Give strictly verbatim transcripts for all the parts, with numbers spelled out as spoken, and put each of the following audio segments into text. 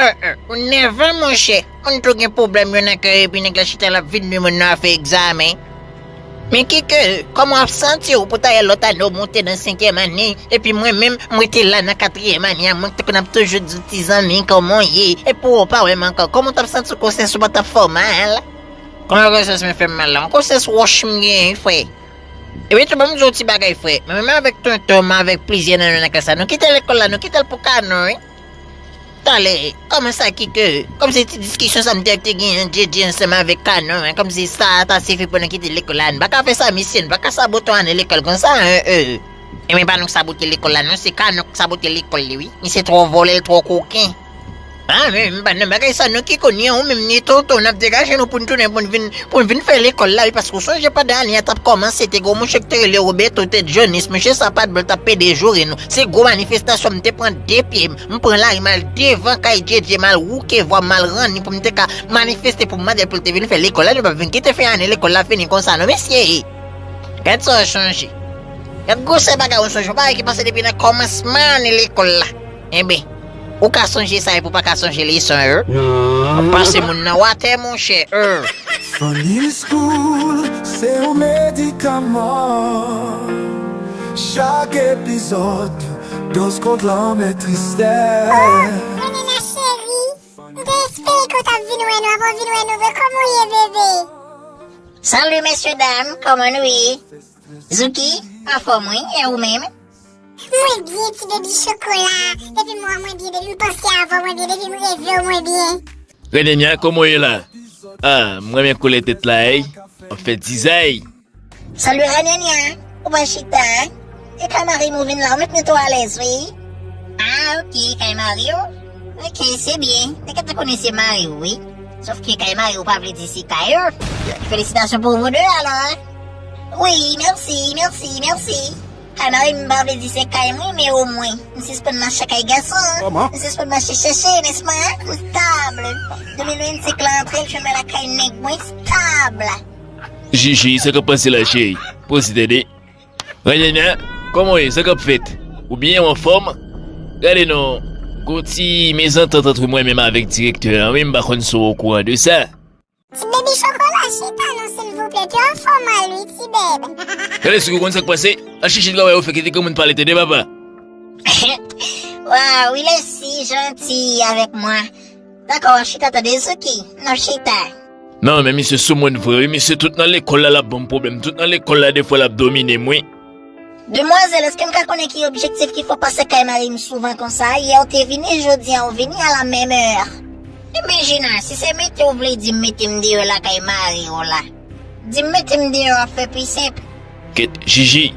Eh, eh, ou nèvan, monchè. Moun tou gen pwoblèm yo nan kè yo, epi nèg la chita l ap vin di moun nan ap fè egzamen. Men Kike, kòman w ap santi w pou tayè lòt ane w moute nan senkyèm ane, epi mwen menm, m rete la nan katriyèm ane a, mwen k te konn ap toujou di w ti zanmi, kòman w ye, epi w pa wè m ankò, kòman w t ap santi w konsyans ou pa t ap fè w mal? Kòman konsyans mwen fè m mal la? Yon konsyans wòch m genyen, wi, frè. Epi tou, ban m di w yon ti bagay, frè. Mwen menm avèk tonton m, avèk plizyè nan nou nan klas la, nou kite lekòl la, nou kite l pou kanon, wi. Talè, kòman sa Kike? Kòmsi ti diskisyon sa m te, te genyen Djedje ansanm avèk kanon, en, kòmsi sa ta sifi pou nou kite lekòl la. Nou pa ka fè sa, mesye, nou pa ka sabote yon ane lekòl konsa, en, e. E men pa nou k sabote lekòl la, non, se kanon k sabote lekòl li, wi. Misye twò vòlè, l twò koken. Ah, men, men, pa nan bagay sa, non, Kiko, ni an ou menm, ni tonton, n ap degaje nou pou n tounen, pou n vin, pou n vin fè lekòl la, wi, paske w sonje pandan ane a t ap kòmanse, te gen yon mouche ki te rele Roberto, te Jonis, mouche sa pa t bon, l t ap pede joure nou. Se gwo manifestasyon, m te pran de pye m, m pran lari, m al devan kay Djedje, m al wouke vwa m, m al ranni pou m te ka manifeste pou m mande l pou l te vin fè lekòl la, nou p ap vin kite fè ane lekòl la fini konsa, non, mesye. Gad sa w sonje. Gad gwosè bagay w sonje, yon bagay ki pase depi nan kòmansman ane lekòl la. Enben, ou ka sonje sa epi w pa ka sonje leson yo. W ap pase moun nan watè, monchè. Funny School se yon medikaman. Chak epizòd, doz kont lanmè tristès. Renena cheri, m te espere ke w t ap vin wè nou, avan w vin wè nou vre, kòman w ye, bebe? Salut, messieurs, dames, kòman nou ye? Zouki, anfòm wi, e ou menm? Mwen byen, ti bebi chokola. Depi m wè w mwen byen, depi m panse avè w mwen byen, depi m reve w mwen byen. Renenya, kòman w ye la? Ah, m renmen koulè tèt la, ey. W ap fè dizay. Salut Renenya, ou pa chita? E kay mari m ou vin la, ou met mete w alèz, wi. Ah, ok, kay mari w? Ok, se byen. Nèg la te konnen se mari w, wi. Sòf ke kay mari w pa vle di se kay ou. Felisitasyon pou vous deux, alò, hein? Wi, mèsi, mèsi, mèsi. Kay mari m pa vle di se kay mwen, men omwen. M sispann mache kay gason. Kòman? M sispann mache chèche, nèspa? M stab. De mil vennsenk la antre, l fè mwen lakay nèg mwen, stab. Jiji, sa k ap pase la, cheri? Poze tande. Renenya, kòman w ye? Sa k ap fèt? Ou byen, ou anfòm? Gade non, gon ti mezantant ant mwen menm avèk direktè an, wi, m pa konn si w okouran de sa. Ti bebi chokola, chita non, silvouplè, te anfòm al wi, ti bèb. Gade si w konn sa k pase, al chèche travay ou fè, kite granmoun pale, tande papa. Waw, il est si gentil avec moi. Dakò, chita tande Zouki, n ap chita. Non, men misye sou moun vre, wi, misye tout nan lekòl la, l ap ban m pwoblèm, tout nan lekòl la, defwa l ap domine m, wi. Demwazèl, èske m ka konnen ki objektif ki fè w pase kay mari m souvan konsa? Yè w te vini, jodi a w vini à la même heure. Enben, Jina, si se mete w vle di m mete m deyò lakay mari w la, di m mete m deyò ap fè pi senp. Kèt, Jiji.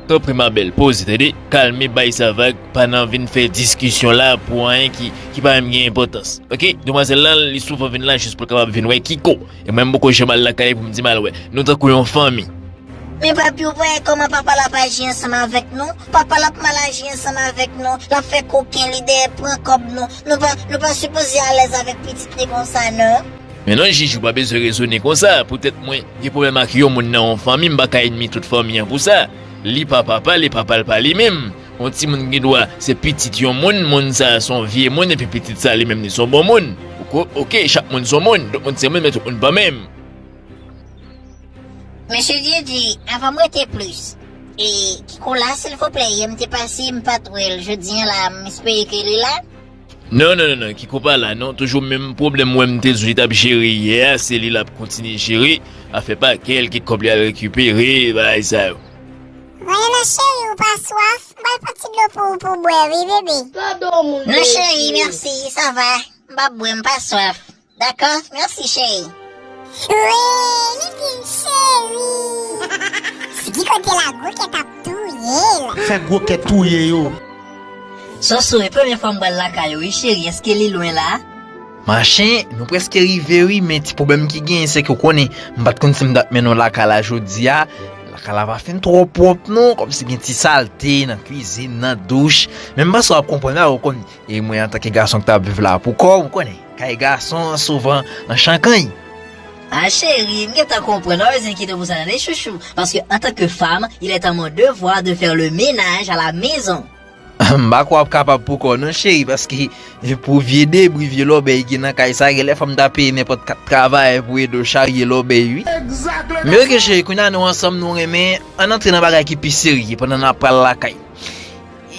Tanpri, ma belle, poze, tande, kalme, bay sa vag, pa nan vin fè diskisyon la pou anyen ki, ki pa menm gen enpòtans. Ok? Demwazèl lan, li souvan vin la jis pou l kapab vin wè Kiko. E mwen, m poko janm al lakay li pou m di m al wè. Nou tankou yon fanmi. Men papi, ou pa wè kòman papa l ap aji ansanm avèk nou? Papa l ap mal aji ansanm avèk nou. L ap fè koken, li dèyè pran kòb nou. Nou pa, nou pa sipoze alèz avèk pitit li konsa, non. Men non, Jiji, ou pa bezwen rezone konsa. Poutèt mwen gen pwoblèm ak yon moun nan yon fanmi, m pa ka ènmi tout fanmi an pou sa. Li pa papa, li papa l pa li menm. Yon timoun gen dwa se pitit yon moun, moun sa a se yon vye moun, epi pitit sa a li menm li se yon bon moun. Ou ko-, ok, chak moun se yon moun, tout moun se moun, men tout moun pa menm. Mesye Djedje, avan m rete plis. E, Kiko la, silvouplè, yè m te pase, m pa t wè l. Jodi a la, m espere ke li la. Non, non, non, non, Kiko pa la, non. Toujou menm pwoblèm mwen m te di w li t ap jere yè a, se li l ap kontinye jere. Afè pa kè l, kit kòb li al rekipere, bagay sa yo. Renena cheri, ou pa swaf? M pral pran ti dlo pou ou pou w bwè, wi, bebe. Non, cheri, mèsi, sa va. M p ap bwè, m pa swaf. Dakò, mèsi, cheri. Wi, li di l cheri. Si ki kote la, gwo kèt ap touye l. Fè gwo kèt touye yo. Soso, e premye fwa m pral lakay ou, wi, cheri. Èske li lwen la? Machin, nou prèske rive, wi, men ti pwoblèm ki genyen, se ke w konnen, m pa t konn si m t ap mennen w lakay la jodi a. Lakay la pa fin twò pwòp, non, kòmsi gen ti salte nan kwizin, nan douch. Men m panse w ap konprann la, ou konn. E mwen, antanke gason ki t ap viv la pou kò w, ou konnen, kay gason an souvan an chankany. A cheri, m gentan konprann, ou pa bezwen enkyete w pou sa, tande, chouchou. Parce que, en tant que femme, il est à mon devoir de faire le ménage à la maison. M pa kwè w ap kapab pou kò w non, cheri, paske pou vye debri, vye lòbèy ki nan kay sa, genlè fò m ta peye nenpòt kat travayè pou ede w charye lòbèy, wi. Men oke, cheri, kounye a nou ansanm, nou renmen, ann antre nan bagay ki pi serye pandan n ap pral lakay.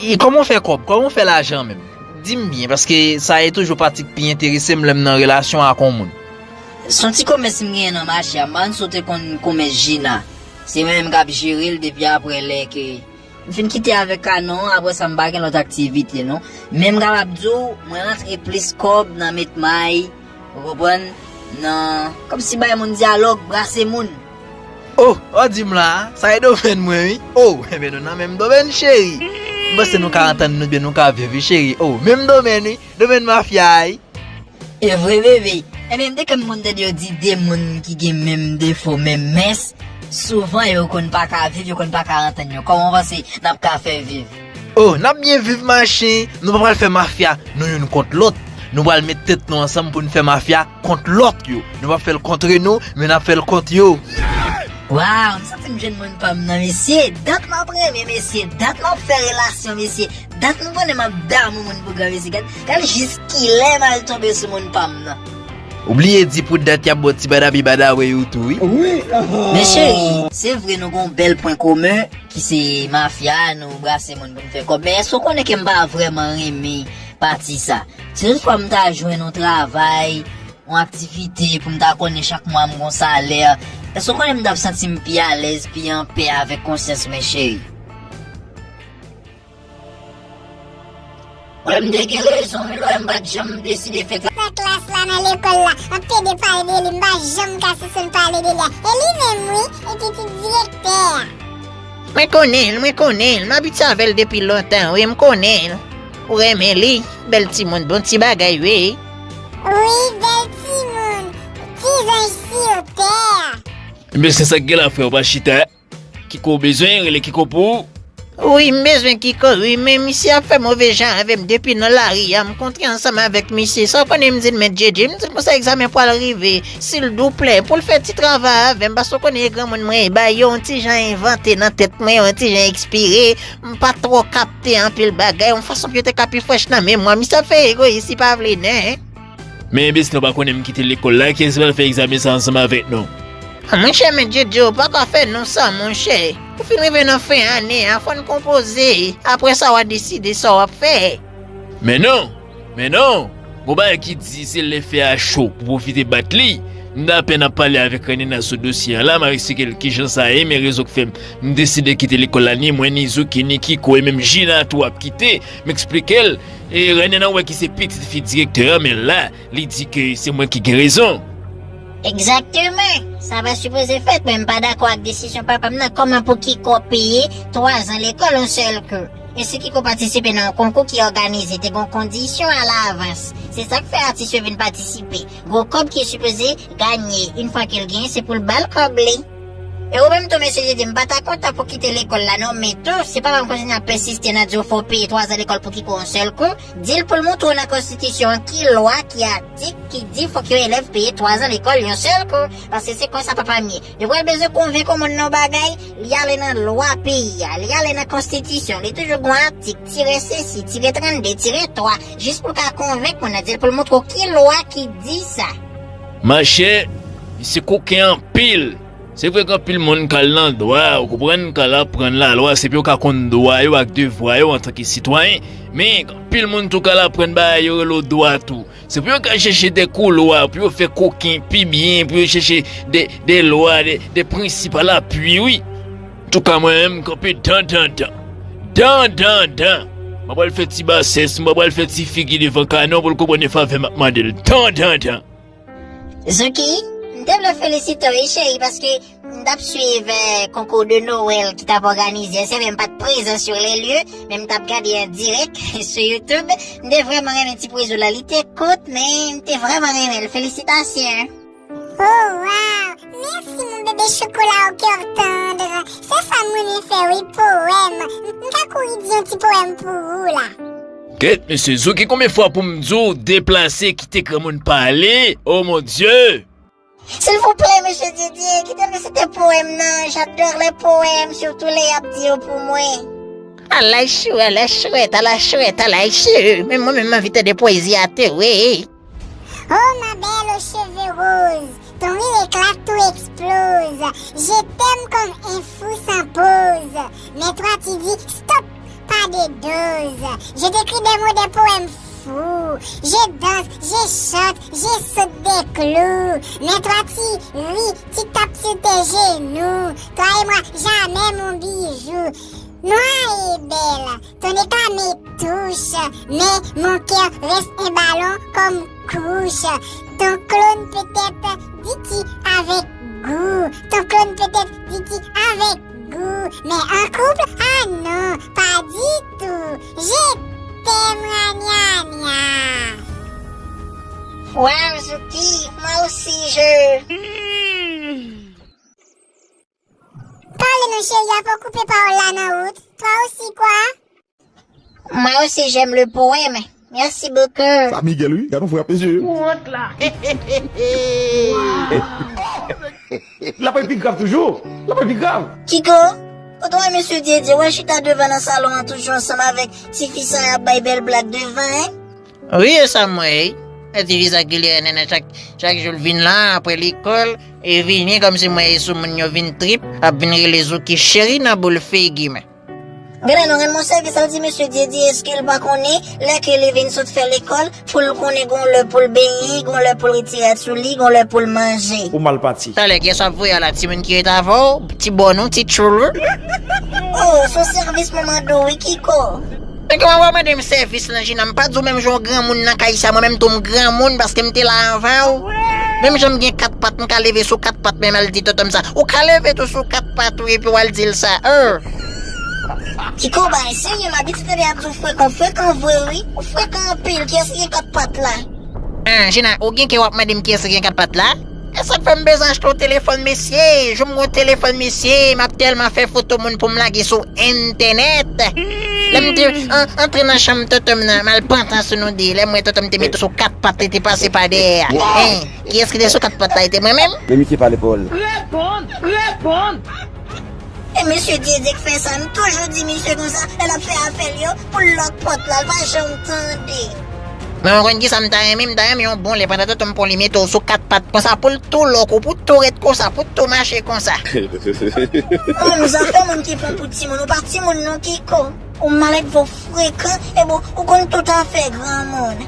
E kòman w fè kòb? Kòman w fè lajan menm? Di m byen, paske sa e toujou pati k pi enterese m lè m nan relasyon ak yon moun. Se yon ti komès m genyen nan mache a. M pa konn si w te konn komès Jina. Se mwen menm k ap jere l depi apre lè ke m fin kite avèk Kanon, apre sa m pa gen lòt aktivite non. Men m kapab di w, mwen rantre plis kòb nan met may, ou konprann, nan kòmsi bay moun dyalòg, brase moun. Oh, w ap di m la, sa e domèn mwen wi. Oh, enben nou nan menm domèn, cheri. M panse nou ka antann nou byen, nou ka viv wi, cheri. Oh, menm domèn wi, domèn mafya a wi. E vre, bebe. Ebyen, m te konn konn tande yo di de moun ki gen menm defo, menm mès, souvan yo konn pa ka viv, yo konn pa ka antann yo. Kòman w panse n ap ka fè viv? Oh, n ap byen viv, machin. Nou pa pral fè mafya, nou youn kont lòt. Nou pral met tèt nou ansanm pou n fè mafya kont lòt yo. Nou p ap fè l kontre nou, men n ap fè l kont yo. Waw, m santi m jwenn moun pa m nan, mesye. Dat m ap renmen, mesye. Dat m ap fè relasyon, mesye. Dat m konnen m ap damou moun pou gran, mesye. Gad, gad jis kilè m al tonbe sou moun pa m nan. Ou bliye di pou dat y ap ba w ti badabi badawe yo tou, wi. Men cheri, se vre nou gen yon bèl pwen komen, ki se mafya, nou brase moun pou n fè kòb. Men èske w konnen ke m pa vrèman renmen pati sa? Si toutfwa m ta jwenn yon travay, yon aktivite pou m ta konnen chak mwa m gon salè, èske w konnen m t ap santi m pi alèz, pi anpè avèk konsyans mwen, cheri? Wè, m te gen rezon wi, lè m pa t janm deside fè klas. Nan klas la, nan lekòl la, m ap plede pale de li, m pa janm ka sispann pale de li. E li menm wi, e pitit direktè a. Mwen konnen l, mwen konnen l, m abitye avè l depi lontan wi, m konnen l. Ou renmen li? Bèl timoun, bon ti bagay wi. Wi, bèl timoun, ti zanj sou tè. Ebyen se sa k gen la, frè, w pa chita. Kiko w bezwen? Rele Kiko pou ou. Wi, m bezwen Kiko wi, men misye ap fè move jan avè m depi nan lari a. M kontre ansanm avèk misye, sa w konnen m di l, Mèt Djedje, m di l konsa egzamen pwal rive, silvouplè, pou l fè ti travay avè m, paske w konnen e granmoun mwen ye, bagay yo yon ti jan envante nan tèt mwen, yon ti jan ekspire, m pa twò kapte anpil bagay, yon fason pou yo te ka pi frèch nan memwa. Misye ap fè egoyis, li pa vle non. Men enbesil, ou pa konnen m kite lekòl la, kiyès ki pral fè egzamen sa ansanm avèk nou? Ah, monchè, Mèt Djedje, ou pa ka fè nou sa, monchè. Ou fin rive nan fen ane a, fò n konpoze. Apre sa, w a deside sa w ap fè. Men non! Men non! Gon bagay ki di se lè fè a cho pou pwofite bat li. M t apèn ap pale avèk Renena sou dosye a la, m ap eksplike l kijan sa ye, men rezon k fè m deside kite lekòl la, ni mwen, ni Zouki, ni Kiko, e menm Jina tou ap kite. M eksplike l. E Renena, ou wè, ki se pitit fi direktè a, men la, li di ke se mwen ki gen rezon. Egzakteman! Sa pa sipoze fèt, men m pa dakò ak desizyon papa m nan. Kòman pou Kiko peye twa zan lekòl yon sèl kou? E si Kiko patisipe nan yon konkou ki òganize, te gen kondisyon alavans. Se sa k fè atis yo vin patisipe. Gon kòb ki sipoze ganye, yon fwa ke l genyen, se pou l ba l kòb li. E ou menm tou, mesye Djedje, m pa ta kontan pou kite lekòl la non, men tou, si papa m kontinye ap pèsiste nan di w fò w peye twa zan lekòl pou Kiko yon sèl kou, di l pou l montre w nan konstitisyon an ki lwa, ki atik ki di fòk yon elèv peye twa zan lekòl yon sèl kou, paske se konsa papa m ye. Yo pral bezwen konvenk yon moun nan yon bagay, li ale nan lwa peyi a, li ale nan konstitisyon, li toujou gon atik, tire sesi, tire trannde, tire twa, jis pou l ka konvenk moun nan, di l pou l montre w ki lwa ki di sa. Machè, misye koken anpil. Se vre gen anpil moun k al nan dwa, ou konprann, k al aprann lalwa, se pou yo ka konn dwa yo ak devwa yo antanke sitwayen. Men, gen anpil moun tou k al aprann bagay yo rele w dwa tou. Se pou yo ka chèche de koulwa, pou yo fè koken pi byen, pou yo chèche de, de lwa, de, de prensip a lapui, wi. Antouka, mwen menm, m kanpe dan, dan, dan. Dan, dan, dan. Mwen pral fè ti basès, mwen pral fè ti figi devan Kanon pou l konprann e favè m ap mande l. Dan, dan, dan. Zouki, m te vle felisite w, wi, cheri, paske m t ap swiv, eh, konkou de Noël ki t ap òganize. Se vre, m pa t prezan sur les lieux, men m t ap gade an dirèk sou YouTube. M te vrèman renmen ti pwezi w la. Li te kout, men m te vrèman renmen l. Felisitasyon. Oh, wow! Mèsi, mon bébé chocolat au cœur tendre. Se sa m renmen fè, wi, powèm. M ka kouri di yon ti powèm pou ou la. Kèt, mesye Zouki, konbyen fwa pou m di w deplase, kite granmoun pale? Oh mon Dieu! Silvouplè, mesye Djedje, kite m resite powèm nan. J'adore les poèmes, surtout lè y ap di yo pou mwen. Alay chou, alay chou, alay chou, alay chou. Men mwen menm m anvi tande pwezi a tou, wi. Oh ma belle aux cheveux roses, ton rire éclate, tout explose. Je t'aime comme un fou sans pause. Mais toi tu dis stop, pas de dose. Je t'écris des mots, des poèmes fous. Je danse, je chante, je saute des clous. Mais toi tu ris, tu tapes sur tes genoux. Toi et moi, jamais mon bijou. Nwa e bèl, ton éclat me touche, mais mon cœur reste un ballon comme couche. Ton clone peut-être dit avec goût, ton clone peut-être dit avec goût, mais en couple, ah non, pas du tout. Je t'aime, Rania Nia. Wow, Zouki, moi aussi je. Pale non cheri, apa w koupe pawòl la nan wout? Toi aussi quoi? Moi aussi j'aime le poème. Merci beaucoup. Sa Miguel wi, gade yon frè ap mesye. Ou wont la. L ap epi grav toujou. L ap epi grav. Kiko, kote w wè mesye Dyedye, w al chita devan nan salon an toujou ansanm avèk tifi sa y ap bay bèl blag devan, en? Wi, e sa m wè, wi. E ti fi sa ki li nènè chak, chak jou l vin la, apre lekòl, e vini kòmsi m wè e sou moun yo vin trip, ap vin rele Zouki cheri nan boul figi mwen. Gade non, gade monchè, kisa l di mesye Dyedye, èske l pa konnen lè ke li vin sot fè lekòl, pou l konnen gon lè pou l benyen, gon lè pou l retire rad sou li, gon lè pou l manje. Ou mal pati. Talè, kiyès w ap voye a la, timoun ki ret avè w, ti bòn ou, ti tchoul ou? Oh, se yon sèvis mwen mande w wi, Kiko. Men kòman w ap mande m sèvis lan, Jina? M pa di w menm jan yon granmoun nan kay sa, mwen menm tou m granmoun paske m te la anvan w. Menm jan m gen kat pat, m ka leve sou kat pat, men m al di tonton m sa. Ou ka leve tou sou kat pat ou epi w al di l sa. Euh. Kiko, bay serye, m abitye tande y ap di w frekan, frekan vre wi. Ou frekan anpil, kiyès ki gen kat pat la? Ah, Jina, ou gen kè w ap mande m kiyès ki gen kat pat la? E sa k fè m bezwen achte yon telefòn, mesye. Jou m gen yon telefòn, mesye, m ap tèlman fè foto moun pou m lage sou entènèt. Lè m te an- antre nan chanm tonton m nan, m al pantan sou nou de. Lè m wè tonton m te mete sou kat pat, li te pase pa dèyè a. Hein, kiyès ki te sou kat pat la? E te mwen menm? Men misye pale pawòl. Reponn! Reponn! E mesye Dyedye k fè sa, m toujou di misye konsa, lè l ap fè afè l yo, pou l lòk pòt la, l pa janm tande. Men ou konn kisa m ta renmen? M ta renmen yon bon lè pandan tonton m pran li mete w sou kat pat konsa, pou l tou lòk ou, pou tou ret konsa, pou tou mache konsa. Bon, zafè moun ki pran pou timoun, ou pa timoun non, Kiko. Ou malèt, vò frekan, e bon, ou konn tout afè granmoun.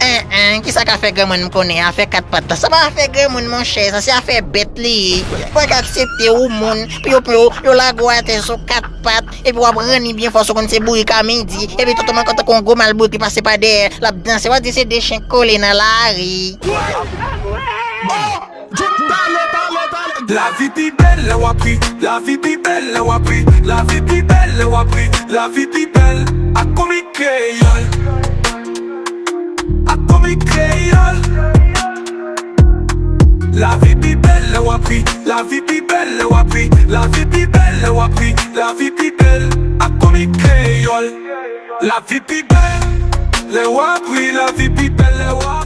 En, en, kisa k afè granmoun m konnen? Afè kat pat la. Sa pa afè granmoun, monchè. Sa se afè bèt li ye. Ou pa ka aksepte ou moun, pou yo, pou yo, yo lage w atè sou kat pat, epi w ap ranni byen fò, si w konn se bourik a midi, epi tonton m ankò tankou yon gwo mal bourik, li pase pa dèyè, l ap danse, w ap di se de chen k kole nan lari. Talè, talè, talè. Lavi pi bèl lè w ap ri. Lavi pi bèl lè w ap ri. Lavi pi bèl lè w ap ri. Lavi pi bèl ak Komik Kreyòl. Ak Komik Kreyòl. Lavi pi bèl lè w ap ri. Lavi pi bèl lè w ap ri. Lavi pi bèl lè w ap ri. Lavi pi bèl ak Komik Kreyòl. Lavi pi bèl lè w ap ri. Lavi pi bèl lè w ap